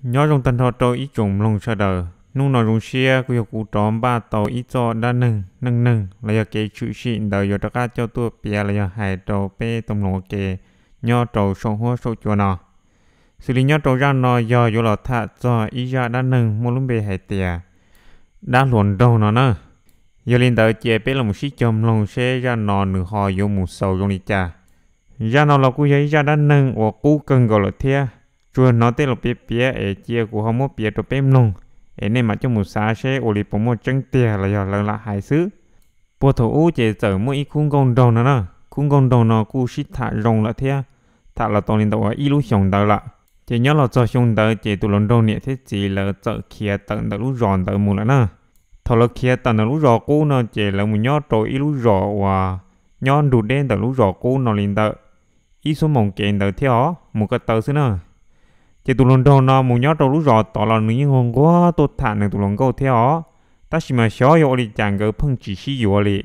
Nyob zoo tag nrho rau ib tsoom mloog sawv daws, hnub no zoo siab kuj yog kuv rov npaj tau ib txoj dab neeg neej neeg los yog kev tshwm sim ntawd yuav rov qab coj tuaj piav los yog hais rau peb tau mloog ua ke nyob rau saum huab saum cua no. Xws li nyob rau zaj no yog yuav los tham txog ib zaj dab neeg muaj lub npe hais tias dab hluas nraug no na. Yog li ntawd cia peb los mus sib cog mloog seb zaj no nws ho yuav mus xaus zoo li cas. Zaj no los kuj yog ib zaj dab neeg uas qub kawg nkaus lawm thiab. Tsuas hnov tej laus piav piav es cia kuv ho muab piav rau peb mloog, es nej mam coj mus xav seb ua li puas muaj tseeb tiag los yog lawv lam hais xwb. Puag thaum ub ces txawm muaj ib khub nkauj nraug no na. Khub nkauj nraug no kuj sib tham zoo lawm thiab, tham los tau li ntawm uas ib lub xyoos ntawd lawm. Ces nyob los txog xyoo ntawd ces tus hluas nraug niam thiab txiv lawv txawm khiav tawm ntawm lub zos ntawd mus lawm na. Thaum lawv khiav tawm ntawm lub zos qub no ces lawv mus nyob rau ib lub zos uas nyob nrug deb ntawm lub zos qub no li ntawm ib xuab moos kev ntawd thiab os, mus ko taw xwb na. Ces tus hluas nraug no mus nyob rau lub zos tod los nws yeej nquag nquag tuaj tham nws tus hluas nkauj thiab os, tab sis mas xyov yog ua li cas nkawd pheej tsis sib yuav li.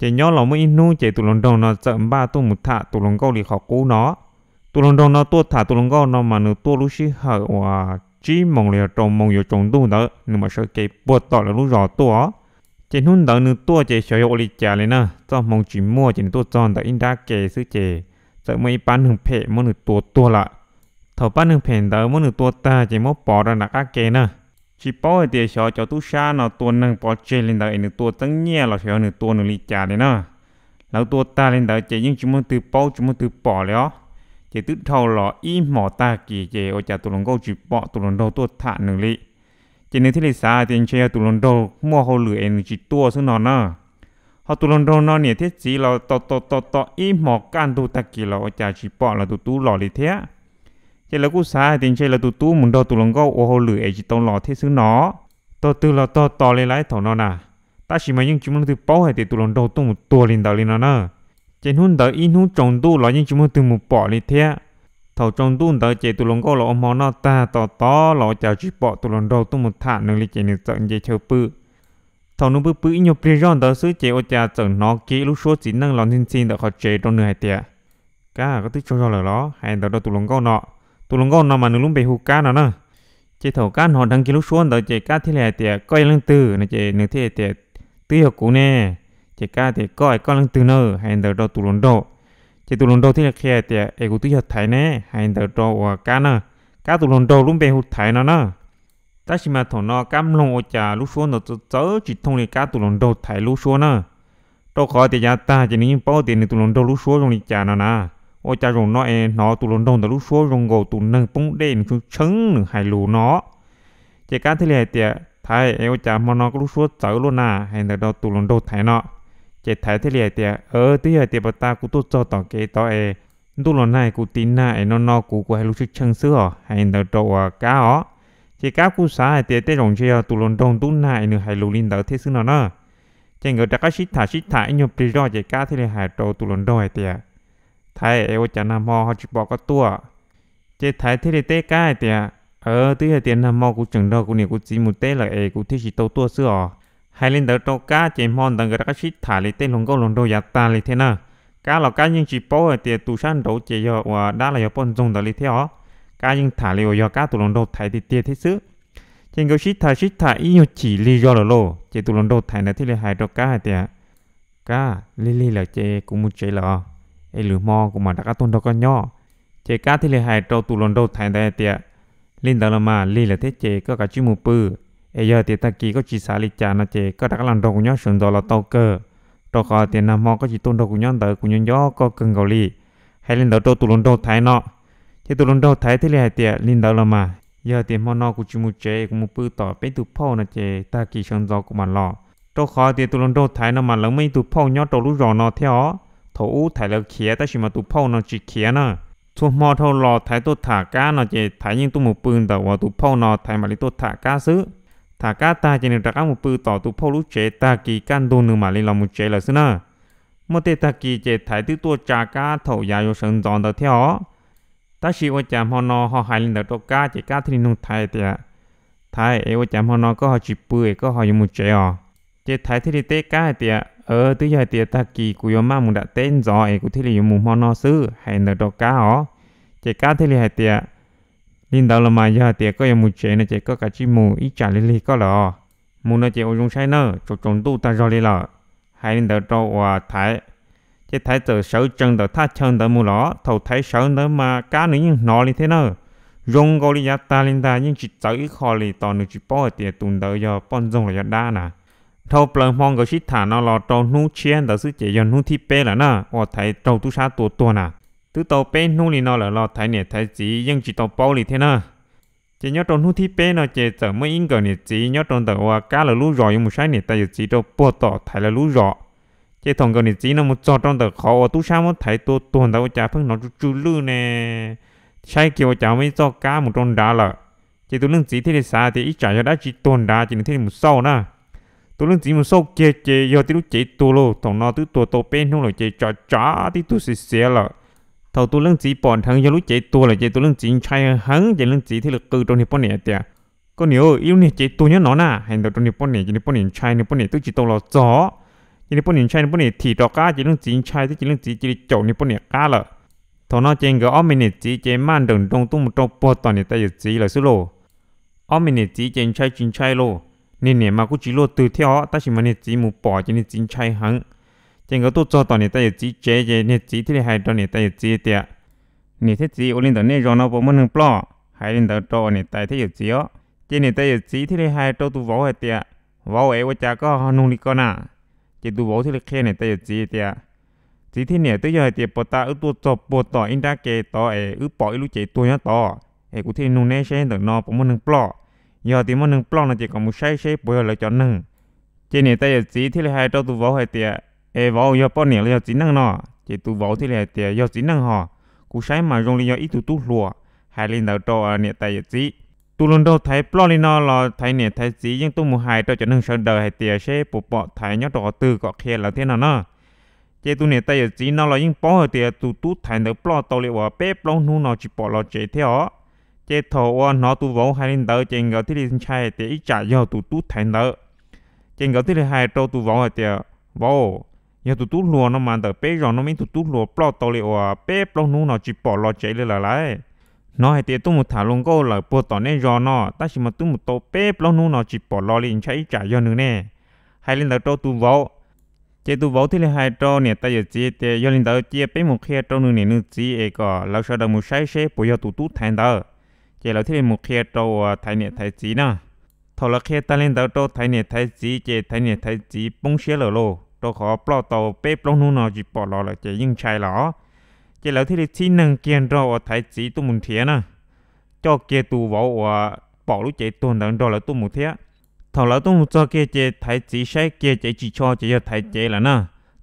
Ces nyob los muaj ib hnub ces tus hluas nraug no txawm npaj tuaj mus tham tus hluas nkauj li qhov qub no. Tus hluas nraug no tuaj tham tus hluas nkauj no mas nws tuaj lub sij hawm uas tsib moos los yog rau moos yuav tsaus ntuj ntawd nws mam sawv kev puag tom lawv lub zos tuaj. Ces hnub ntawd nws tuaj ces xyov yog ua li cas li na, txoj hmoo tsis muaj ces nws tuaj txog ntawm ib nrab ke xwb ces txawm muaj ib pab neeg phem muab nws tua tuag lawm. Thaum pab neeg phem ntawd muab nws tua tag ces muab pov rau nram qab ke na. Tsis paub hais tias xyov cov tub sab no tua neeg pov tseg li ntawd es nws tua txeeb nyiaj los xyov yog nws tua nws li cas li na. Lawv tua tag li ntawd ces yeej tsis muaj leej twg paub tsis muaj leej twg pom li os. Ces twb dhau los ib hmos tag kis ces ua cas tus hluas nkauj tsis pom tus hluas nraug tuaj tham nws li. Ces nws thiaj li xav hais tias ntshe yog tus hluas nraug muaj hauj lwm es nws tsis tuaj xwb no na. Ho tus hluas nraug no niam thiab txiv los tos tos tos tos ib hmos kaj ntug tag kis los ua cas tsis pom lawv tus tub los li thiab. Ces lawv kuj xav hais tias ntshe lawv tus tub mus nrog tus hluas nkauj ua hauj lwm es tsis tau los thiab xwb no. Tog twg los tog tos li lawv thaum no na, tab sis mas yeej tsis muaj leej twg paub hais tias tus hluas nraug tuaj mus tuag li ntawd li no na. Ces hnub ntawd ib hnub tsaus ntuj los yeej tsis muaj leej twg mus pom li thiab. Thaum tsaus ntuj ntawd ces tus hluas nkauj los ua hmo noj tag tos tos los ua cas tsis pom tus hluas nraug tuaj mus tham nws li ces nws txawm nce chaw pw. Thaum nws pw pw ib nyuag pliag zoj ntawd xwb ces ua cas txawm hnov kiag ib lub suab txiv neej los ntxhi ntxhi ntawm qhov tsev rau nws hais tias, Kab, koj twb tsaug zog lawm los? Hais ntawd rau tus hluas nkauj no. Tus hluas nkauj no mas nws lub npe hu Kab no na. Ces thaum Kab hnov dheev kiag lub suab ntawd ces Kab thiaj li hais tias, Koj yog leej twg? No ces nws thiaj hais tias, Twb yog kuv ne. Ces Kab tias, Koj es koj leej twg na? Hais ntawd rau tus hluas nraug. Ces tus hluas nraug thiaj li qhia hais tias, Es kuv twb yog Thaiv ne. Hais ntawd rau uas Kab na. Kab tus hluas nraug lub npe hu Thaiv no na. Tab sis mas thaum no Kab mloog ua cas lub suab ntawd txawv txawv tsis thooj li Kab tus hluas nraug Thaiv lub suab na. Rau qhov tias yav tag ces nws yeej paub tias nws tus hluas nraug lub suab zoo li cas no na. Ua cas zaum no es hnov tus hluas nraug ntawd lub suab zoo nkaus tus neeg poob dej nws tshee tshee nws hais lus no. Ces Kab thiaj li hais tias, Thaiv, es ua cas hmo no koj lub suab txawv luaj na? Hais ntawd rau tus hluas nraug Thaiv no. Ces Thaiv thiaj li hais tias, Twb yog hais tias pas tas kuv tuaj txog tom kev tod es ntuj los nag kuv tiv nag es no no kuv kuv hais lus tshee tshee xwb os. Hais ntawd rau uas Kab os. Ces Kab kuj xav hais tias tej zaum ntshe yog tus hluas nraug ntub nag es nws hais lus li ntawd thiab xwb no na. Ces nkawd rov qab sib tham sib tham ib nyuag pliag zoj ces Kab thiaj li hais rau tus hluas nraug hais tias, Thaiv, es ua cas nag hmo ho tsis pom koj tuaj? Ces Thaiv thiaj li teb Kab hais tias, Twb yog tias nag hmo kuv tseem nrog kuv niam kuv txiv mus teb lawm es kuv thiaj tsis tau tuaj xwb os. Hais li ntawd rau Kab ces hmo ntawd nkawd rov qab sib tham li tej hluas nkauj hluas nraug yav tag li thiab na. Kab los Kab yeej tsis paub hais tias tus sab nraud ces yog uas dab los yog poj ntxoog ntawd li thiab os. Kab yeej tham li uas yog Kab tus hluas nraug Thaiv tiag tiag thiab xwb. Ces nkawd sib tham sib tham ib nyuag chim lig zog lawm lauj, ces tus hluas nraug Thaiv ntawd thiaj li hais rau Kab hais tias, Kab, lig lig lawm ces kuv mus tsev lawm os, es lwm hmo kuv mam rov qab tuaj nrog koj nyob. Ces Kab thiaj li hais rau tus hluas nraug Thaiv ntawd hais tias, Li ntawd los mas lig lawm thiab ces koj kav tsij mus pw, es yog tias tag kis koj tsis xav li cas no ces koj rov qab los nrog kuv nyob sawv ntxov los tau kawg, rau qhov tias nag hmo koj tsis tuaj nrog kuv nyob ntawd kuv nyob nco koj kawg nkaus li. Hais li ntawd rau tus hluas nraug Thaiv no. Ces tus hluas nraug Thaiv thiaj li hais tias, Li ntawd los mas yog tias hmo no kuv tsis mus tsev kuv mus pw tom peb tus phauj no ces tag kis sawv ntxov kuv mam los, rau qhov tias tus hluas nraug Thaiv no mas lawv muaj ib tug phauj nyob rau lub zos no thiab os. Thaum ub Thaiv lawv khiav tab sis mas tus phauj no tsis khiav na. Txhua hmo dhau los Thaiv tuaj tham Kab no ces Thaiv yeej tuaj mus pw ntawm uas tus phauj no Thaiv mam li tuaj tham Kab xwb. Tham Kab tag ces nws rov qab mus pw tom tus phauj lub tsev, tag kis kaj ntug nws mam li los mus tsev lawm xwb na. Muaj tej tag kis ces Thaiv twb tuaj tsa Kab thaum yav yuav sawv ntxov ntawd thiab os. Tab sis ua cas hmo no ho hais li ntawd rau Kab ces Kab thiaj li nug Thaiv tias, Thaiv, es ua cas hmo no koj ho tsis pw es koj ho yuav mus tsev os? Ces Thaiv thiaj li teb Kab hais tias, Twb yog hais tias tag kis kuv yuav maj mus nram teb ntxov es kuv thiaj li yuav mus hmo no xwb. Hais ntawd rau Kab os. Ces Kab thiaj li hais tias, Li ntawd los mas yog hais tias koj yuav mus tsev no ces koj kav tsij mus, ib tsam lig lig koj lawm os. Mus no ces ua zoo saib nawb, tsaus tsaus ntuj tag zog li lawm. Hais li ntawd rau uas Thaiv, ces Thaiv txawm sawv tsees ntawm thaj chaw ntawd mus los. Thaum Thaiv sawv ntawd mas Kab nws yeej hnov li thiab na, zoo nkaus li yav tag li ntag, yeej tsis txawv ib qho li. Tos nws tsis paub hais tias tus ntawd yog poj ntxoog los yog dab na. Dhau plaws hmo nkawd sib tham no los rau hnub tshiab ntawd xwb ces yog hnub thib peb lawm na uas Thaiv raug tub sab tua tuag na. Twb tau peb hnub li no lawm los Thaiv niam Thaiv txiv yeej tsis tau paub li thiab na. Ces nyob rau hnub thib peb no ces txawm muaj ib nkawm niam txiv nyob rau ntawm uas Kab lawv lub zos yuav mus saib niam tais yawm txiv rau puag tom Thaiv lawv lub zos. Ces thaum nkawm niam txiv no mus txog rau ntawm qhov uas tub sab muab Thaiv tua tuag ntawd ua cas pheej hnov tsw tsw lwj ne, saib kiag ua cas muaj ib txoj kab mus rau nrad lawm. Ces tus leej txiv thiaj li xav tias ib tsam yog dab tsi tuag nrad ces nws thiaj li mus xauj na. Tus leej txiv mus xauj kiag ces yog tib lub cev tuag lauj. Thaum no twb tuag tau peb hnub lawm ces tsam tsam tib tug xiav xiav lawm. Thaum tus leej txiv pom dheev yog lub cev tuag lawm ces tus leej txiv ntshai heev ces leej txiv thiaj li qw rau niag poj niam tias, koj niam, ib lub niag cev tuag nyob no na. Hais ntawd rau niag poj niam ces niag poj niam ntshai, niag poj niam twb tsis tau los txog. Ces niag poj niam ntshai, niag poj niam thim rov qab ces leej txiv ntshai thiab ces leej txiv cia li caum niag poj niam qab lawm. Thaum no ces nkawd ob me niam txiv ces maj nrawm nroos tuaj mus rau puag tom niam tais yawm txiv lawm xwb lauj. Ob me niam txiv ces ntshai tsis ntshai lauj, niag niam mas kuj tsis luaj twg thiab os, tab sis mas niag txiv mus pom ces niag txiv ntshai heev. Ces nkawd tuaj txog tom niam tais yawm txiv tsev ces niag txiv thiaj li hais rau niam tais yawm txiv tias, niam thiab txiv, ua li ntawm nej zos no puas muaj neeg ploj? Hais li ntawd rau niam tais thiab yawm txiv os. Ces niam tais yawm txiv thiaj li hais rau tus vauv hais tias, vauv es, ua cas koj ho nug li ko na? Ces tus vauv thiaj li qhia niam tais yawm txiv tias, txiv thiab niam, twb yog hais tias puag ta wb tuaj txog puag tom ib nrab ke tod es wb pom ib lub cev tuag nyob tod, es kuv thiaj li nug neb seb ntawm no puas muaj neeg ploj. Yog tias muaj neeg ploj no ces kom mus saib seb puas yog lawv cov neeg. Ces niam tais yawm txiv thiaj li hais rau tus vauv hais tias, es vauv, yog poj niam los yog txiv neej no? Ces tus vauv thiaj li hais tias, yog txiv neej hos, kuv saib mas zoo li yog ib tug tub hluas. Hais li ntawd rau niam tais yawm txiv. Tus hluas nraug Thaiv ploj li no los Thaiv niam Thaiv txiv yeej tuaj mus hais rau cov neeg sawv daws hais tias seb puas pom Thaiv nyob rau qhov twg kom qhia lawv thiab no na. Ces tus niam tais yawm txiv no los yeej paub hais tias tus tub Thaiv ntawd ploj tau li uas peb plaub hnub no tsis pom los tsev thiab os. Ces thaum uas hnov tus vauv hais li ntawd ces nkawd thiaj li ntshai tias ib tsam yog tus tub Thaiv ntawd. Ces nkawd thiaj li hais rau tus vauv hais tias, vauv, yog tus tub hluas no mas ntawm peb zos no muaj ib tug tub hluas ploj tau li uas peb plaub hnub no tsis pom los tsev li lawm lauj. Hnov hais tias tuaj mus tham hluas nkauj lawm puag tom nej zos no, tab sis mas twb mus tau peb plaub hnub no tsis pom los li, ntshai ib tsam yog nws ne. Hais li ntawd rau tus vauv. Ces tus vauv thiaj li hais rau niam tais yawm txiv tias, yog li ntawd cia peb mus qhia rau nws niam nws txiv es kom lawv sawv daws mus saib seb puas yog tus tub Thaiv ntawd. Ces lawv thiaj li mus qhia rau uas Thaiv niam Thaiv txiv na. Thaum lawv qhia tag li ntawd rau Thaiv niam Thaiv txiv ces Thaiv niam Thaiv txiv poob siab lawm lauj, rau qhov ploj tau peb plaub hnub no tsis pom los lawm ces yeej ntshai lawm os. Ces lawv thiaj li txhib neeg kiag nrog uas Thaiv txiv tuaj mus nrhiav na, coj kiag tus vauv uas pom lub cev tuag ntawd nrog lawv tuaj mus thiab. Thaum lawv tuaj mus txog kiag ces Thaiv txiv saib kiag cev ris tsho ces yog Thaiv cev lawm na,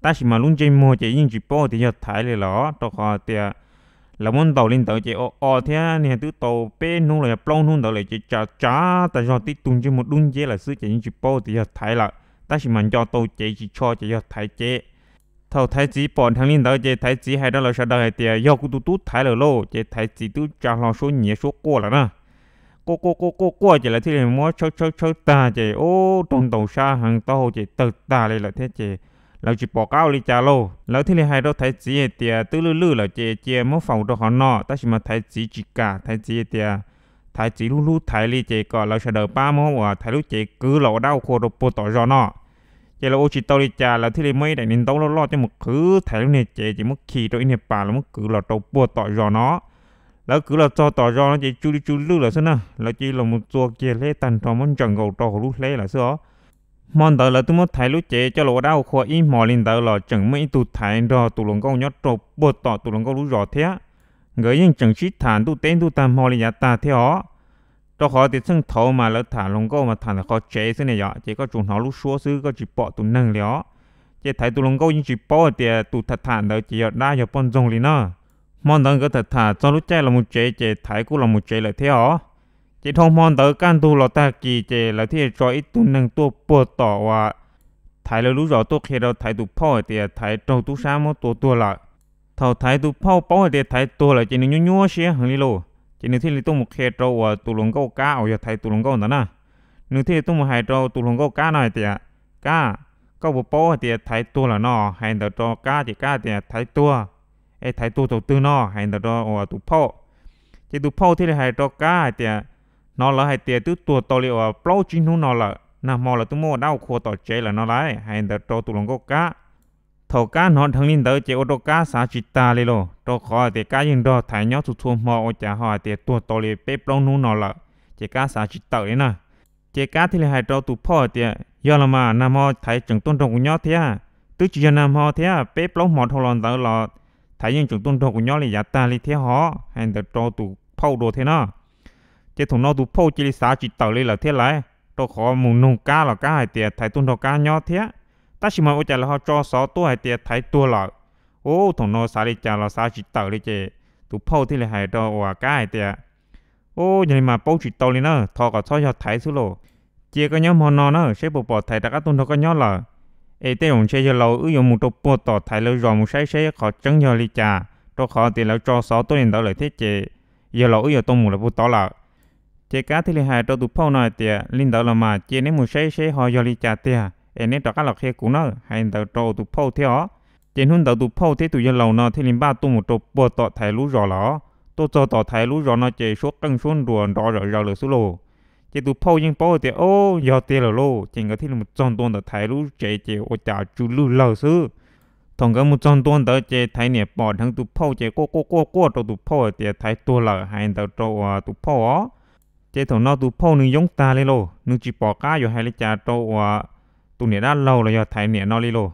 tab sis mas lub ntsej muag ces yeej tsis paub tias yog Thaiv li lawm os, rau qhov tias lawv muab ntaus li ntawd ces o o thiab niag twb tau peb hnub los yog plaub hnub ntawd lawm ces tsav tsav tas zog, tib tug ntsej muag dub nciab lawm xwb ces yeej tsis paub tias yog Thaiv lawm, tab sis mas nco tau cev ris tsho ces yog Thaiv cev. Thaum Thaiv txiv pom dheev li ntawd ces Thaiv txiv hais rau lawv sawv daws hais tias, yog kuv tus tub Thaiv lawm lauj. Ces Thaiv txiv twb tsa hlo suab nyiav suab quaj lawm na. Quaj quaj quaj quaj quaj ces lawv thiaj li muab tshawb tshawb tshawb tag ces ub, raug ntaus sab heev, taub hau ces tawg tag li lawm thiab ces lawv tsis pom qab ua li cas lauj. Lawv thiaj li hais rau Thaiv txiv hais tias twb lwj lwj lawm ces cia muab faus rau qhov no, tab sis mas Thaiv txiv tsis kam. Thaiv txiv hais tias Thaiv txiv hlub hlub Thaiv li ces kom lawv sawv daws pab muab uas Thaiv lub cev kwv los ua dab ua qhua rau puag tom zos no. Ces lawv ua tsis tau li cas, lawv thiaj li muab ib daim niag ntaub loj loj coj mus qhwv Thaiv lub niag cev ces muab khi rau ib niag pas los muab kwv los rau puag tom zos no. Lawv kwv los txog tom zos no ces tsw li tsw lwj lawm xwb na, lawv cia li los mus txua kiag hleb tag nrho muab ntsaws nkaus rau hauv lub hleb lawm xwb os. Hmo ntawd lawv twb muab Thaiv lub cev coj los ua dab ua qhua ib hmos li ntawd los tseem muaj ib tug Thaiv nrog tus hluas nkauj nyob rau puag tom tus hluas nkauj lub zos thiab. Nkawd yeej tseem sib tham ntuj teb ntuj tag hmo li yav tag thiab os. Rau qhov tias txheej thaud mas lawv tham hluas nkauj mas tham ntawm qhov tsev xwb ne yom, ces koj tsuas hnov lub suab xwb, koj tsis pom tus neeg li os. Ces Thaiv tus hluas nkauj yeej tsis paub hais tias tus tham tham ntawd ces yog dab yog poj ntxoog li na. Hmo ntawd nkawd tham tham txog lub caij los mus tsev ces Thaiv kuj los mus tsev lawm thiab os. Ces dhau hmo ntawd kaj ntug los tag kis ces lawv thiaj tso ib tug neeg tuaj puag tom uas Thaiv lawv lub zos tuaj qhia rau Thaiv tus phauj hais tias Thaiv raug tub sab muab tua tuag lawm. Thaum Thaiv tus phauj paub hais tias Thaiv tuag lawm ces nws nyuaj nyuaj siab heev li lauj, ces nws thiaj li tuaj mus qhia rau uas tus hluas nkauj Kab uas yog Thaiv tus hluas nkauj ntawd na. Nws thiaj li tuaj mus hais rau tus hluas nkauj Kab no hais tias, Kab, koj puas paub hais tias Thaiv tuag lawm no? Hais ntawd rau Kab ces Kab tias, Thaiv tuag? Es Thaiv tuag thaum twg no? Hais ntawd rau uas tus phauj. Ces tus phauj thiaj li hais rau Kab hais tias, hnov lawv hais tias twb tuag tau li uas plaub tsib hnub no lawm, nag hmo lawv twb muab ua dab ua qhua tom tsev lawm no lauj, hais ntawd rau tus hluas nkauj Kab. Thaum Kab hnov dheev li ntawd ces ua rau Kab xav tsis tag li lauj, rau qhov hais tias Kab yeej nrog Thaiv nyob txhua txhua hmo ua cas ho hais tias tuag tau li peb plaub hnub no lawm, ces Kab xav tsis tawm li na. Ces Kab thiaj li hais rau tus phauj hais tias, yog los mas, nag hmo Thaiv tseem tuaj nrog kuv nyob thiab, twb tsis yog nag hmo thiab, peb plaub hmo dhau los ntawd los Thaiv yeej tseem tuaj nrog kuv nyob li yav tag li thiab hos, hais ntawd rau tus phauj dua thiab no. Ces thaum no tus phauj cia li xav tsis tawm li lawm thiab lauj, rau qhov mus nug Kab los Kab hais tias Thaiv tuaj nrog Kab nyob thiab, tab sis mas ua cas lawv ho tso xov tuaj hais tias Thaiv tuag lawm. Ub, thaum no xav li cas los xav tsis tawm li ces tus phauj thiaj li hais rau uas Kab hais tias, ub, yog li mas paub tsis tau li na, thov kom txhob yog Thaiv xwb lauj. Cia koj nyob hmo no na, seb puas pom Thaiv rov qab tuaj nrog koj nyob lawm. Es tej zaum ntshe yawg laus wb yuav mus rau puag tom Thaiv lawv zos mus saib seb qhov tseeb yog li cas, rau qhov tias lawv tso xov tuaj li ntawd lawm thiab ces yawg laus wb yuav tau mus lawm puag tod lawm. Ces Kab thiaj li hais rau tus phauj no hais tias, li ntawd los mas cia neb mus saib seb ho yog li cas tiag es neb rov qab los qhia kuv na, hais ntawd rau tus phauj thiab os. Ces hnub ntawd tus phauj thiab tus yawg laus no thiaj li npaj tuaj mus rau puag tom Thaiv lub zos lawm. Tuaj txog tom Thaiv lub zos no ces suab qeej suab nruas nrov zom zaws lawm xwb lauj. Ces tus phauj yeej paub tias, ub, yog tiag lawm lauj. Ces nkawd thiaj li mus txog ntua ntawm Thaiv lub tsev ces ua cas tsw lwj lawg xwb. Thaum nkawd mus txog ntua ntawd ces Thaiv niam pom dheev tus phauj ces quaj quaj quaj quaj rau tus phauj hais tias Thaiv tuag lawm, hais ntawd rau uas tus phauj os. Ces thaum no tus phauj nws yoob tag li lauj, nws tsis pom qab yuav hais li cas rau uas tus niam dab laug los yog Thaiv niam no li lauj.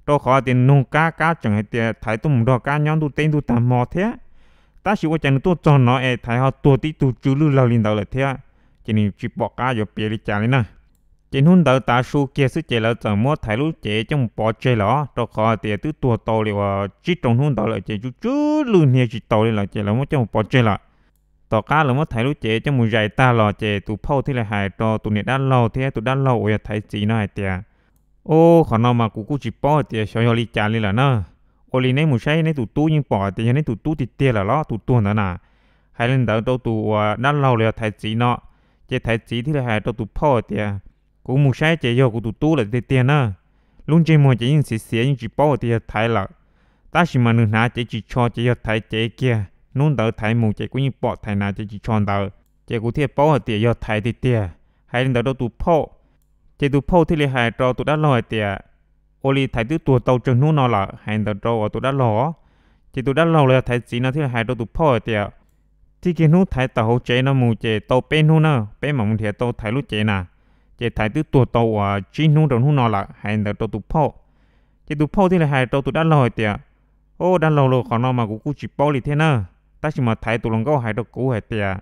Rau qhov tias nug Kab, Kab tseem hais tias Thaiv tuaj mus nrog Kab nyob ntuj teb ntuj tag hmo thiab, tab sis ua cas nws tuaj txog no es Thaiv ho tuag tib tug tsw lwj lawg li ntawd lawm thiab, ces nws tsis pom qab yuav piav li cas li na. Ces hnub ntawd tav su kiag xwb ces lawv txawm muab Thaiv lub cev coj mus pov tseg lawm, rau qhov tias twb tuag tau li uas tsib rau hnub ntawd lawm ces tsw tsw lwj hnia tsis taus li lawm ces lawv muab coj mus pov tseg lawm. Tom qab lawv muab Thaiv lub cev coj mus zais tag los ces tus phauj thiaj li hais rau tus niam dab laug thiab tus dab laug uas yog Thaiv txiv no hais tias, ub, qhov no mas kuv kuj tsis paub hais tias xyov yog li cas li lawm na. Ua li neb mus saib neb tus tub, yeej pom hais tias yog neb tus tub tiag tiag lawm los tus tuag ntawd na. Hais li ntawd rau tus uas dab laug los yog Thaiv txiv no, ces Thaiv txiv thiaj li hais rau tus phauj hais tias, kuv mus saib ces yog kuv tus tub lawm tiag tiag na. Lub ntsej muag ces yeej xiav xiav yeej tsis paub hais tias yog Thaiv lawm, tab sis mas nws hnav cev ris tsho ces yog Thaiv cev kiag. Hnub ntawd Thaiv mus ces kuv yeej pom Thaiv hnav cev ris tsho ntawd, ces kuv thiaj paub hais tias yog Thaiv tiag tiag. Hais li ntawd rau tus phauj, ces tus phauj thiaj li hais rau tus dab laug hais tias, ua li Thaiv twb tuag tau tsawg hnub no lawm, hais ntawd rau uas tus dab laug os. Ces tus dab laug los yog Thaiv txiv no thiaj li hais rau tus phauj hais tias, txij kiag hnub Thaiv tawm hauv tsev no mus ces tau peb hnub na, peb mam mus nrhiav tau Thaiv lub cev na, ces Thaiv twb tuag tau uas tsib hnub rau hnub no lawm, hais ntawd rau tus phauj. Ces tus phauj thiaj li hais rau tus dab laug hais tias, ub, dab laug lauj, qhov no mas kuv kuj tsis paub li thiab na, tab sis mas Thaiv tus hluas nkauj hais rau kuv hais tias,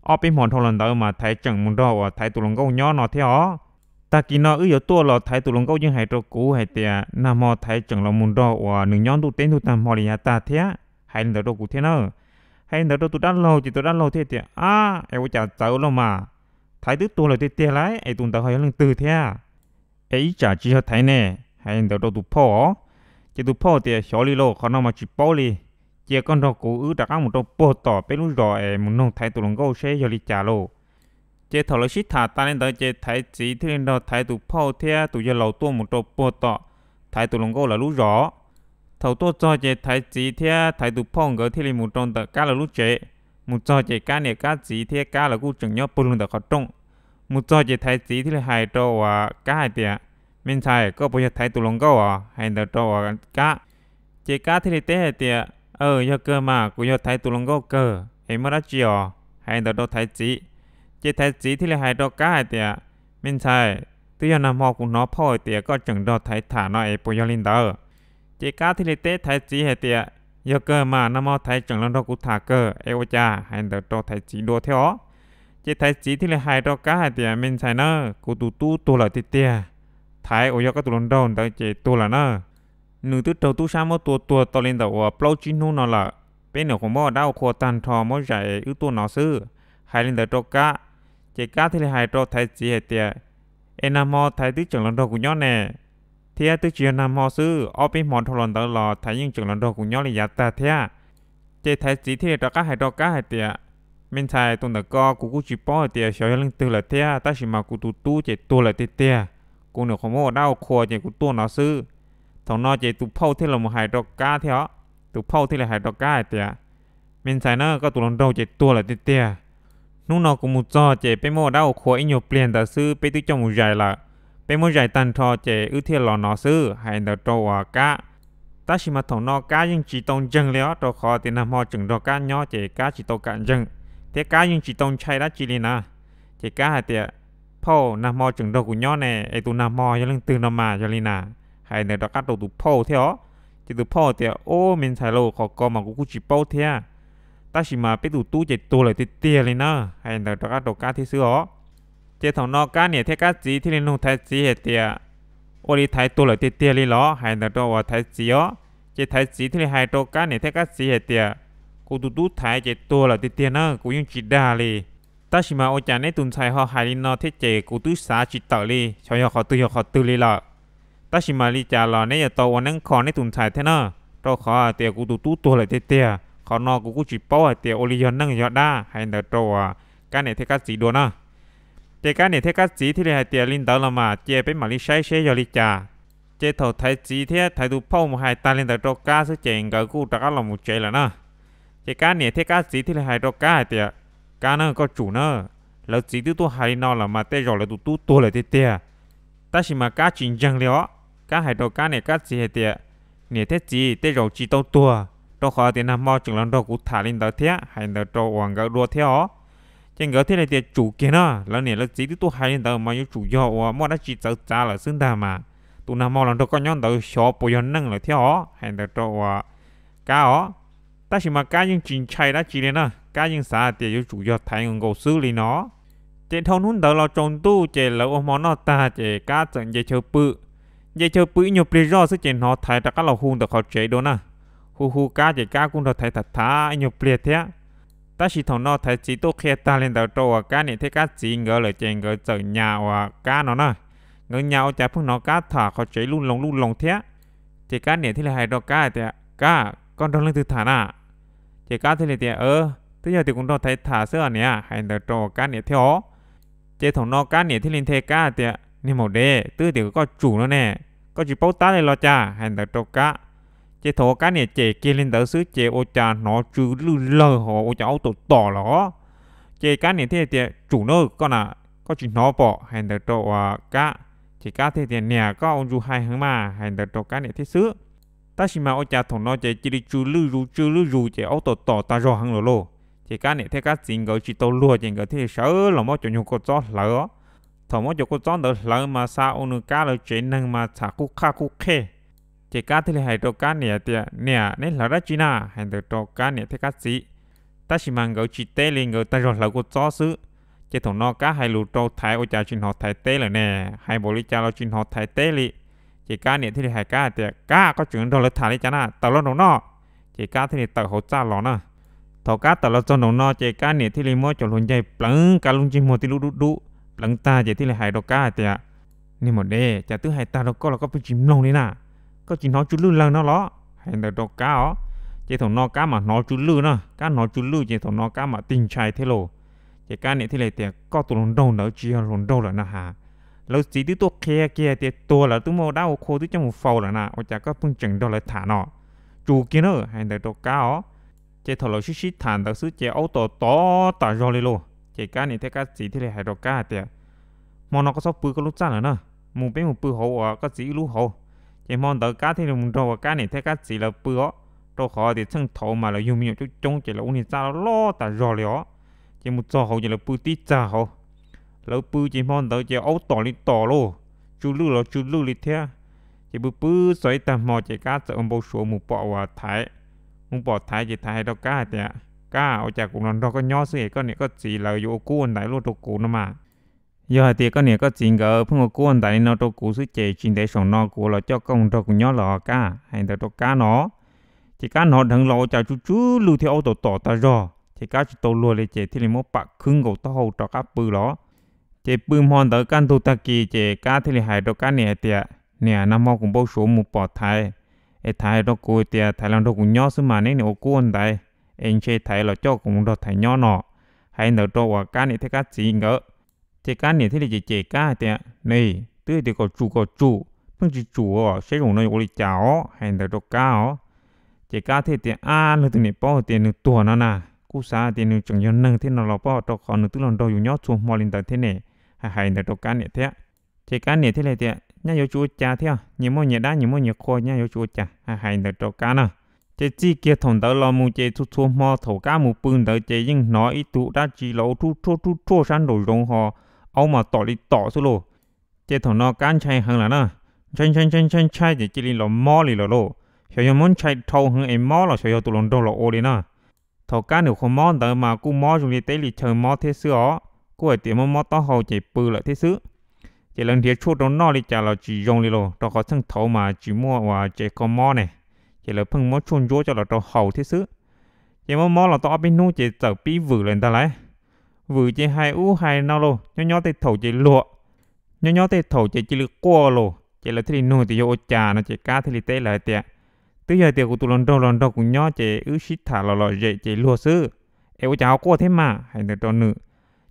ob peb hmo dhau los ntawd mas Thaiv tseem mus nrog uas Thaiv tus hluas nkauj nyob no thiab os. Tag kis no wb yuav tuaj los Thaiv tus hluas nkauj yeej hais rau kuv hais tias nag hmo Thaiv tseem los mus nrog uas nws nyob ntuj teb ntuj tag hmo li yav tag thiab, hais li ntawd rau kuv thiab na. Hais li ntawd rau tus dab laug ces tus dab laug thiaj tias, ab, es ua cas txawv lauj mas, Thaiv twb tuag lawm tiag tiag lauj es tus ntawd ho yog leej twg thiab? Es ib tsam tsis yog Thaiv ne? Hais li ntawd rau tus phauj os. Ces tus phauj tias, xyov li lauj, qhov no mas tsis paub li. Cia koj nrog kuv wb rov qab mus rau puag tom peb lub zos es mus nug Thaiv tus hluas nkauj seb yog li cas lauj. Ces thaum lawv sib tham tas li ntawd ces Thaiv txiv thiaj li nrog Thaiv tus phauj thiab tus yawg laus tuaj mus rau puag tom Thaiv tus hluas nkauj lawv lub zos. Thaum tuaj txog ces Thaiv txiv thiab Thaiv tus phauj nkawd thiaj li mus rau ntawm Kab lawv lub tsev. Mus txog ces Kab niam Kab txiv thiab Kab lawv kuj tseem nyob pawg lug ntawm qhov rooj. Mus txog ces Thaiv txiv thiaj li hais rau uas Kab hais tias, me ntxhais, koj puas yog Thaiv tus hluas nkauj os? Hais ntawd rau uas Kab. Ces Kab thiaj li teb hais tias, aw, yog kawg mas, kuv yog Thaiv tus hluas nkauj kawg, es muaj dab tsi os? Hais ntawd rau Thaiv txiv. Ces Thaiv txiv thiaj li hais rau Kab hais tias, me ntxhais, twb yog nag hmo kuv hnov phauj hais tias koj tseem nrog Thaiv tham no es puas yog li ntawd? Ces Kab thiaj li teb Thaiv txiv hais tias, yog kawg mas, nag hmo Thaiv tseem los nrog kuv tham kawg es ua cas? Hais ntawd rau Thaiv txiv dua thiab os. Ces Thaiv txiv thiaj li hais rau Kab hais tias, me ntxhais na, kuv tus tub tuag lawm tiag tiag. Thaiv uas yog koj tus hluas nraug ntawd ces tuag lawm na. Nws twb raug tub sab muab tua tuag tau li ntawm uas plaub tsib hnub no lawm. Peb nyuam qhuav muab ua dab ua qhua tag nrho muab zais wb tuaj no xwb. Hais li ntawd rau Kab, ces Kab thiaj li hais rau Thaiv txiv hais tias, es nag hmo Thaiv twb tseem los nrog kuv nyob ne, thiab twb tsis yog nag hmo xwb, ob peb hmo dhau los ntawd los Thaiv yeej tseem los nrog kuv nyob li yav tag thiab. Ces Thaiv txiv thiaj li rov qab hais rau Kab hais tias, me ntxhais, tus ntawm ko kuv kuj tsis paub hais tias xyov yog leej twg lawm thiab, tab sis mas kuv tus tub ces tuag lawm tiag tiag. Kuv nyuam qhuav muab ua dab ua qhua ces kuv tuaj no xwb. Thaum no ces tus phauj thiaj los mus hais rau Kab thiab os. Tus phauj thiaj li hais rau Kab hais tias, Me ntxhais na, koj tus hluas nraug ces tuag lawm tiag tiag. Hnub no kuv mus txog ces peb muab ua dab ua qhua ib nyuag pliag ntawd xwb peb twb coj mus zais lawm. Peb muab zais tag nrho ces wb thiaj los no xwb, hais ntawd rau uas Kab. Tab sis mas thaum no Kab yeej tsis tau ntseeg li os, rau qhov tias nag hmo tseem nrog Kab nyob ces Kab tsis tau kam ntseeg, thiab Kab yeej tsis tau ntshai dab tsi li na. Ces Kab hais tias, phauj, nag hmo tseem nrog kuv nyob ne, es tus nag hmo yog leej twg no mas yog li na? Hais ntawd rov qab rau tus phauj thiab os. Ces tus phauj tias, ub, me ntxhais lauj, qhov ko mas kuv kuj tsis paub thiab, tab sis mas peb tus tub ces tuag lawm tiag tiag li na. Hais ntawd rov qab rau Kab thiab xwb os. Ces thaum no Kab niam thiab Kab txiv thiaj li nug Thaiv txiv hais tias, ua li Thaiv tuag lawm tiag tiag li los? Hais ntawd rau uas Thaiv txiv os. Ces Thaiv txiv thiaj li hais rau Kab niam thiab Kab txiv hais tias, kuv tus tub Thaiv ces tuag lawm tiag tiag na, kuv yeej tsis dag li. Tab sis mas ua cas neb tus ntxhais ho hais li no thiab ces kuv twb xav tsis tawm li, xyov yog qhov twg yog qhov twg li lawm. Tab sis mas li cas los neb yuav tau ua neeb kho neb tus ntxhais thiab na, rau qhov tias kuv tus tub tuag lawm tiag tiag, qhov no kuv kuj tsis paub hais tias ua li yog neeg yog dab. Hais ntawd rau uas Kab niam thiab Kab txiv dua na. Ces Kab niam thiab Kab txiv thiaj li hais tias, li ntawd los mas cia peb mam li saib seb yog li cas. Ces thaum Thaiv txiv thiab Thaiv tus phauj mus hais tag li ntawd rau Kab xwb ces nkawd kuj rov qab los mus tsev lawm na. Ces Kab niam thiab Kab txiv thiaj li hais rau Kab hais tias, Kab na, koj tsum na, lawv txiv twb tuaj hais li no los mas tej zaum lawv tus tub tuag lawm tiag tiag. Tab sis mas Kab tsis ntseeg li os. Kab hais rau Kab niam Kab txiv hais tias, niam thiab txiv, tej zaum tsis tau tuag, rau qhov tias nag hmo tseem los nrog kuv tham li ntawd thiab. Hais ntawd rau uas nkawd dua thiab os. Ces nkawd thiaj li tias, tsum kiag na, lawv niam lawv txiv twb tuaj hais li ntawd mas yuav tsum yog uas muaj dab tsi txawv txav lawm xwb ntag mas. Tus nag hmo los nrog koj nyob ntawd xyov puas yog neeg lawm thiab os. Hais ntawd rau uas Kab os. Tab sis mas Kab yeej tsis ntshai dab tsi li na, Kab yeej xav tias yuav tsum yog Thaiv nkaus xwb li no. Ces dhau hnub ntawd los tsaus ntuj ces lawv ua hmo noj tag ces Kab txawm nce chaw pw. Nce chaw pw ib nyuag pliag zoj xwb ces hnov Thaiv rov qab los hu ntawm qhov tsev dua na. Hu hu Kab ces Kab kuj nrog Thaiv tham tham ib nyuag pliag thiab. Tab sis thaum no Thaiv txiv tuaj qhia tag li ntawd rau uas Kab niam thiab Kab txiv nkawd lawm ces nkawd txawm nyas uas Kab no na. Nkawd nyas ua cas pheej hnov Kab tham qhov tsev luj loo luj loo thiab. Ces Kab niam thiaj li hais rau Kab hais tias, Kab, koj nrog leej twg tham na? Ces Kab thiaj li tias, twb yog tias kuv nrog Thaiv tham xwb os niam. Hais ntawd rau uas Kab niam thiab os. Ces thaum no Kab niam thiaj li nthe Kab hais tias, niag maum dev, twb tias koj tsum no ne, koj tsis paub tab li los cas? Hais ntawd rau Kab. Ces thaum uas Kab niam cem kiag li ntawd xwb ces ua cas hnov tsw lwj lawg ho ua cas aub tom tom los. Ces Kab niam thiaj tias, tsum na koj na, koj tsis hnov pom? Hais ntawd rau uas Kab. Ces Kab thiaj tias, niam, koj ua ntsus hais heev mas. Hais ntawd rau Kab niam thiab xwb. Tab sis mas ua cas thaum no ces cia li tsw lwj zus tsw lwj zus ces aub tom tom tag zog heev lawm lauj. Ces Kab niam thiab Kab txiv nkawd tsis tau luag ces nkawd thiaj li sawv los muab cov nyuag kua txob hlawv os. Thaum muab cov kua txob ntawd hlawv mas xa ua nws Kab lawv tsev neeg mas txham qub qhaj qub qhej. Ces Kab thiaj li hais rau Kab niam tias, niam, neb hlawv dab tsi na? Hais ntawd rau Kab niam thiab Kab txiv. Tab sis mas nkawd tsis teb li, nkawd tag zog hlawv kua txob xwb. Ces thaum no Kab hais lus rau Thaiv ua cas tsis hnov Thaiv teb lawm ne, hais npaum li cas los tsis hnov Thaiv teb li. Ces Kab niam thiaj li hais Kab hais tias, Kab, koj tseem nrog lawv tham li cas na, tawm los nraum no. Ces Kab thiaj li tawm hauv txaj los na. Thaum Kab tawm los txog nraum no ces Kab niam thiaj li muab cov hluas ncaig pleev Kab lub ntsej muag tib lub dub dub, pleev tag ces thiaj li hais rau Kab hais tias, niag maum dev, cas twb hais tag rau koj los koj pheej tsis mloog li na? Koj tsis hnov tsw lwj lawg no los? Hais ntawd rau Kab os. Ces thaum no Kab mam hnov tsw lwj na, Kab hnov tsw lwj ces thaum no Kab mam tig ntshai thiab lauj. Ces Kab niam thiaj li tias, koj tus hluas nraug ntawd tsis yog hluas nraug lawm na has. Lawv txiv twb tuaj qhia kiag tias tuag lawm, twb muaj dab ua qhua twb coj mus faus lawm na, ua cas koj pheej tseem nrog lawv tham no? Tsum kiag na. Hais ntawd rau Kab os. Ces thaum lawv sib sib tham ntawd xwb ces aub tom tom tas zog li lauj. Ces Kab niam thiab Kab txiv thiaj li hais rau Kab hais tias, hmo no koj txhob pw koj lub txaj lawm na, mus peb mus pw hauv uas koj txiv wb lub hauv. Ces hmo ntawd Kab thiaj li mus nrog uas Kab niam thiab Kab txiv lawv pw os, rau qhov tias txheej thaud mas lawv yug me nyuam coob coob ces lawv ua niag txaj loj loj tas zog li os. Ces mus txog hauv ces lawv pw tib txag hauv. Lawv pw ces hmo ntawd ces aub tom li tom lauj, tsw lwj los tsw lwj li thiab. Ces pw pw txog ib tag hmo ces Kab txawm ua npau suav mus pom uas Thaiv. Mus pom Thaiv ces Thaiv hais rau Kab hais tias, Kab, ua cas kuv los nrog koj nyob xwb es koj niam koj txiv lawv yuav ua kub ua ntaiv luaj rau kuv no mas? Yog hais tias koj niam koj txiv nkawd pheej ua kub ua ntaiv li no rau kuv xwb ces tsis ntev saum no kuv los coj koj mus nrog kuv nyob los Kab. Hais ntawd rau Kab no. Ces Kab hnov dheev los ua cas tsw tsw lwj thiab aub tom tom tas zog ces Kab tsis tau luag li ces thiaj li muab pam khwb nkaus taub hau rov qab pw los. Ces pw hmo ntawd kaj ntug tag kis ces Kab thiaj li hais rau Kab niam hais tias, niam, nag hmo kuv npau suav mus pom Thaiv, es Thaiv hais rau kuv tias Thaiv los nrog kuv nyob xwb mas neb niam ua kub ua ntaiv, es ntshe Thaiv los coj kuv mus nrog Thaiv nyob no. Hais ntawd rau uas Kab niam thiab Kab txiv nkawd. Ces Kab niam thiaj li cem cem Kab hais tias, ne, twb hais tias kom tsum kom tsum, pheej tsis tsum, saib zoo no yuav ua li cas os? Hais ntawd rau Kab os. Ces Kab thiaj tias, Ab, leej twg niam paub hais tias nws tuag no na, kuj xav hais tias nws tseem yog neeg thiab no los pab, rau qhov nws twb los nrog yus nyob txhua hmo li ntawd thiab ne. Hais hais ntawd rau Kab niam thiab. Ces Kab niam thiaj li tias, Nyaj yuav tsis ua cas thiab, nyias muaj nyias dab, nyias muaj nyias qhua, nyaj yuav tsis ua cas. Hais hais ntawd rau Kab na. Ces txij kiag thaum ntawd los mus ces txhua txhua hmo thaum Kab mus pw ntawd ces yeej hnov ib tug dab tsi los ua rhuj rhuaj rhuj rhuaj sab nraum zoov ho aub mas tom li tom xwb lauj. Ces thaum no Kab ntshai heev lawm na, ntshai ntshai ntshai ntshai ntshai ces cia li los mob li lawm lauj. Xyov yog muab ntshai dhau heev es mob los xyov yog tus hluas nraug los ua li na. Thaum Kab nws qhuav mob ntawd mas kuj mob zoo li teb li chaw mob thiab xwb os, kuj hais tias mob mob taub hau ces pw lawm thiab xwb. Ces lawv nrhiav tshuaj rau noj li cas los tsis zoo li los rau qhov txheej thaud mas tsis muaj uas tsev kho mob ne, ces lawv pheej muab tshuaj ntsuab coj los rau haus thiab xwb. Ces mob mob los tau ob peb hnub ces txawm pib vwm lawm ntag lauj. Vwm ces hais ub hais no lauj, nyob nyob tej thaum ces luag, nyob nyob tej thaum ces cia li quaj lauj. Ces lawv thiaj li nug tias yog ua cas no ces Kab thiaj li teb lawv hais tias, Twb yog tias kuv tus hluas nraug los nrog kuv nyob ces wb sib tham los lom zem ces luag xwb, es ua cas ho quaj thiab mas? Hais ntawd rau nws.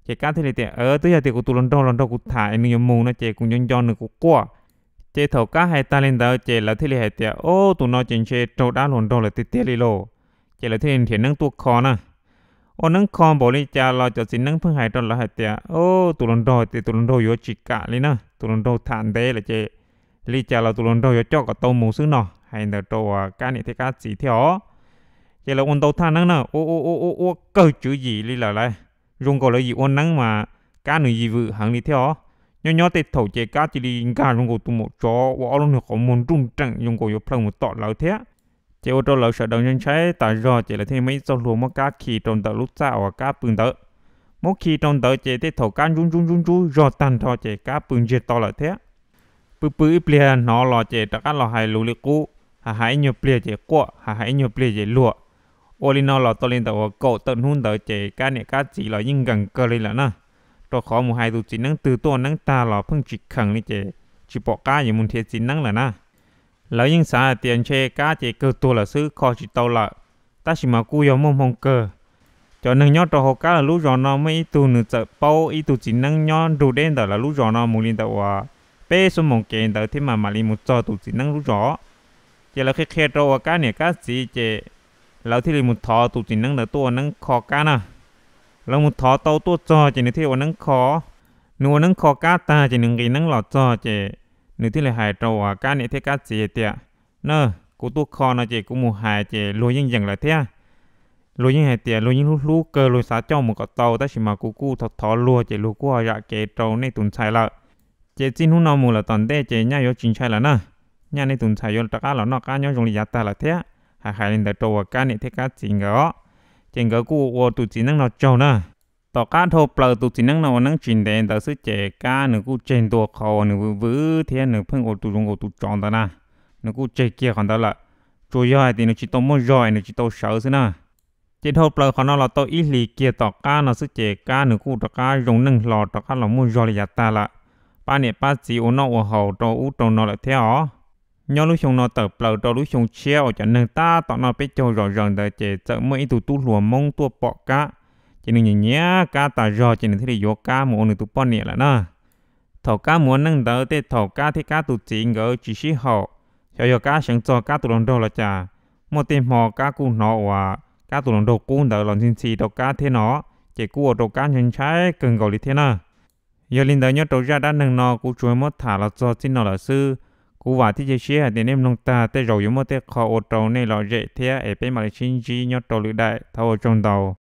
Ces Kab thiaj li tias, Twb yog tias kuv tus hluas nraug los nrog kuv tham es nws yuav mus no ces kuv nco nco nws kuv quaj. Ces thaum Kab hais tag li ntawd ces lawv thiaj li hais tias, Ob, tus no ces ntshe raug dab hluas nraug lawm tiag tiag li lauj. Ces lawv thiaj li nrhiav neeb tuaj kho na. Ua neeb kho npaum li cas los cov txiv neeb pheej hais rau lawv hais tias, Ob, tus hluas nraug tias tus hluas nraug yuav tsis kam li na, tus hluas nraug tham ntev lawm ces li cas los tus hluas nraug yuav coj kom tau mus xwb no. Hais ntawd rau uas Kab niam thiab Kab txiv thiab os. Ces lawv ua ntau thaj neeb na, ua ua ua ua ua kawg tswv yim li lawm lauj. Zoo nkaus lawv yim ua neeb mas Kab nws yim vwm heev li thiab os. Nyob nyob tej thaum ces Kab cia li nkag zoo nkaus tus maum tsov ua ob lub niag qhov muag nruj nreem zoo nkaus yuav plhaw mus tom lawv thiab. Ces ua rau lawv sawv daws ntshai ntshai tas zog ces lawv thiaj muaj ib txoj hlua muab Kab khi rau ntawm lub txaj uas Kab pw ntawd. Muab khi rau ntawd ces tej thaum Kab ntsub ntsub ntsub ntsub zog tag nrho ces Kab pw ntsiag to lawm thiab. Pw pw ib pliag hnov los ces rov qab los hais lus li qub, hais hais ib nyuag pliag ces quaj, hais hais ib nyuag pliag ces luag. Ua li no los tau li ntawm uas kaum tawm hnub ntawd ces Kab niam Kab txiv los yeej nkees kawg li lawm na, rau qhov mus hais tus txiv neeb twg tuaj neeb tag los pheej tsis kheev li ces tsis pom qab yuav mus nrhiav txiv neeb lawm na. Lawv yeej xav hais tias ntshe Kab ces kawg tuag lawm xwb, kho tsis tau lawm, tab sis mas kuj yog muaj hmoo kawg. Cov neeg nyob rau hauv Kab lawv lub zos no muaj ib tug nws txawm paub ib tug txiv neeb nyob nrug deb ntawm lawv lub zos no mus li ntawm uas peb xuab moos kev ntawd thiab mas mam li mus txog tus txiv neeb lub zos. Ces lawv qhia qhia rau uas Kab niam Kab txiv ces lawv thiaj li mus thov tus txiv neeb ntawd tuaj ua neeb kho Kab na. Lawv mus thov tau tuaj txog ces nws thiaj li ua neeb kho. Nws ua neeb kho Kab tag ces nws nqis neeb los txog ces nws thiaj li hais rau uas Kab niam thiab Kab txiv hais tias, Na, kuv tuaj kho no ces kuv mus hais ces luag yeej yeem lawm thiab. Luag yeej hais tias luag yeej hlub hlub kawg, luag xav coj mus kom tau, tab sis mas kuv kuj thov thov luag ces luag kuj ho zam kev rau nej tus ntxhais lawm. Ces txij hnub no mus lawm tom ntej ces nyaj yuav tsis ntshai lawm na. Nyaj nej tus ntxhais yuav rov qab los noj qab nyob zoo li yav tag lawm thiab. Hais hais li ntawd rau uas Kab niam thiab Kab txiv nkawd os. Ces nkawd kuj ua tus txiv neeb no tsaug na. Tom qab dhau plaws tus txiv neeb no ua neeb tsis ntev ntawd xwb ces Kab nws kuj tseg ntua qhov uas nws vwm vwm thiab nws pheej ua tus zoo nkaus tus tsov ntawd na. Nws kuj tseg kiag qhov ntawd lawm, tsuas yog hais tias nws tsis tau muaj zog es nws tsis tau sawv xwb na. Ces dhau plaws qhov no los tau ib hlis kiag tom qab no xwb ces Kab nws kuj rov qab zoo neej hlo rov qab los muaj zog li yav tag lawm. Pab niam pab txiv ua noj ua haus rau ub rau no lawm thiab os. Nyob lub xyoo no tawm plaws rau lub xyoo tshiab uas cov neeg tab tom noj peb caug zom zaws ntawd ces txawm muaj ib tug tub hluas Hmoob tuaj pom Kab, ces nws nyiam nyiam Kab tas zog ces nws thiaj li yuav Kab mus ua nws tus poj niam lawm na. Thaum Kab mus ua neej ntawd tej thaum Kab thiab Kab tus txiv nkawd tsis sib haum, xyov yog Kab seev txog Kab tus hluas nraug los cas, muaj tej hmo Kab kuj hnov uas Kab tus hluas nraug qub ntawd los ntxhi ntxhi rau Kab thiab no, ces kuj ua rau Kab ntshai ntshai kawg nkaus li thiab na. Yog li ntawd nyob rau zaj dab neeg no kuv tsuas muab tham los txog txij no lawm xwb. Kuv vam thiab cia siab hais tias nej mloog tag tej zaum yuav muaj tej qho ua rau nej lom zem thiab es peb mam li sib ntsib nyob rau lwm daim, thov ua tsaug ntau.